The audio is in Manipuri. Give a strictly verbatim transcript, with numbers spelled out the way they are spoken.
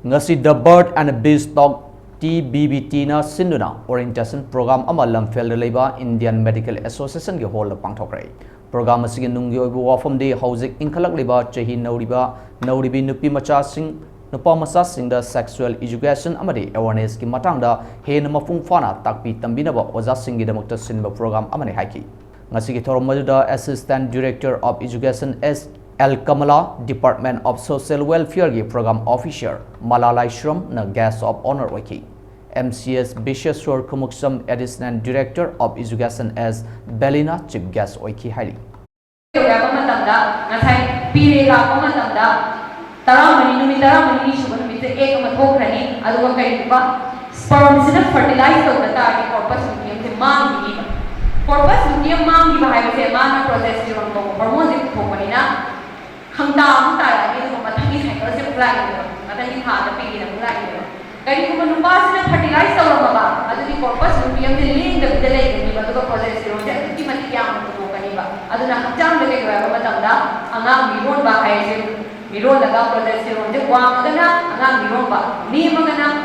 ꯉꯁꯤ The Bird and Beast Talk T B B T ꯅ ꯁꯤꯟꯗꯨꯅ orientation program ꯑꯃ ꯂꯝꯐꯦꯜꯗ ꯂꯩꯕ Indian Medical Association ꯒꯤ hall ꯗ ꯄꯥꯡꯊꯣꯛꯈ꯭ꯔꯦ꯫ Program ꯑꯁꯤꯒꯤ ꯅꯨꯡꯒꯤ ꯑꯣꯏꯕ ꯋꯥꯐꯝꯗꯤ ꯍꯧꯖꯤꯛ ꯏꯟꯈꯠꯂꯛꯂꯤꯕ ꯆꯍꯤ ꯅꯧꯔꯤꯕ ꯅꯧꯔꯤꯕꯤ ꯅꯨꯄꯤ ꯃꯆꯥꯁꯤꯡ ꯅꯨꯄꯥ ꯃꯆꯥꯁꯤꯡꯗ sexual education ꯑꯃꯗꯤ awareness ꯀꯤ ꯃꯇꯥꯡꯗ ꯍꯦꯟꯅ ꯃꯄꯨꯡ ꯐꯥꯅ ꯇꯥꯛꯄꯤ ꯇꯝꯕꯤꯅꯕ ꯑꯣꯖꯥꯁꯤꯡꯒꯤꯗꯃꯛꯇ ꯁꯤꯟꯕ program ꯑꯃꯅꯤ ꯍꯥꯏꯈꯤ꯫ ꯉꯁꯤꯒꯤ ꯊꯧꯔꯝ ꯑꯗꯨꯗ Assistant Director of Education S L Kamala, Department of Social Welfare ꯒꯤ Program Officer ꯃꯂꯥ ꯂꯥꯏꯁ꯭ꯔꯝꯅ guest of honour ꯑꯣꯏꯈꯤ꯫ M C S ꯕꯤꯁꯦꯁ꯭ꯋꯔ ꯈꯨꯃꯨꯛꯁꯝ, Additional Director of Education S Belina chief guest ꯑꯣꯏꯈꯤ ꯍꯥꯏꯔꯤ꯫ ꯌꯧꯔꯛꯄ ꯃꯇꯝꯗ ꯉꯁꯥꯏ period ꯂꯥꯛꯄ ꯃꯇꯝꯗ ꯇꯔꯥꯃꯔꯤ, ꯅꯨꯃꯤꯠ ꯇꯔꯥꯃꯔꯤꯅꯤ ꯁꯨꯕ ꯅꯨꯃꯤꯠꯇ egg ꯑꯃ ꯊꯣꯛꯈ꯭ꯔꯅꯤ꯫ ꯑꯗꯨꯒ ꯀꯔꯤꯒꯨꯝꯕ spermꯁꯤꯅ fertilize ꯇꯧꯗ ꯇꯥꯔꯗꯤ corpus luteumꯁꯦ ꯃꯥꯡꯈꯤꯅꯤꯕ꯫ Corpus luteum ꯃꯥꯡꯈꯤꯕ ꯍꯥꯏꯕꯁꯦ ꯃꯥꯅ progesterone ꯀꯧꯕ hormoneꯁꯦ ꯄꯨꯊꯣꯛꯄꯅꯤꯅ ꯈꯪꯇꯥ ꯑꯃ ꯇꯥꯔꯛꯑꯅꯤ, ꯑꯗꯨꯒ ꯃꯊꯪꯒꯤ cycleꯁꯦ ꯑꯃꯨꯛ ꯂꯥꯛꯏꯅꯦꯕ, ꯃꯊꯪꯒꯤ ꯊꯥꯗ period ꯑꯃꯨꯛ ꯂꯥꯛꯏꯅꯦꯕ꯫ ꯀꯔꯤꯒꯨꯝꯕ ꯅꯨꯄꯥꯁꯤꯅ fertilize ꯇꯧꯔꯝꯃꯕ, ꯑꯗꯨꯗꯤ corpus luteumꯁꯦ ꯂꯦꯡꯗꯕꯤꯗ ꯂꯩꯒꯅꯤꯕ, ꯑꯗꯨꯒ progesteroneꯁꯦ ꯑꯗꯨꯛꯀꯤ ꯃꯇꯤꯛ ꯌꯥꯝꯅ ꯄꯨꯊꯣꯛꯀꯅꯤꯕ꯫ ꯑꯗꯨꯅ ꯍꯛꯆꯥꯡꯗ ꯀꯩꯗꯧꯋꯦ ꯍꯥꯏꯕ ꯃꯇꯝꯗ ꯑꯉꯥꯡ ꯃꯤꯔꯣꯟꯕ ꯍꯥꯏꯔꯤꯁꯦ, ꯃꯤꯔꯣꯜꯂꯒ progesteroneꯁꯦ ꯋꯥꯡꯉꯒꯅ ꯑꯉꯥꯡ ꯃꯤꯔꯣꯟꯕ, ꯅꯦꯝꯃꯒꯅ ꯄꯤꯛ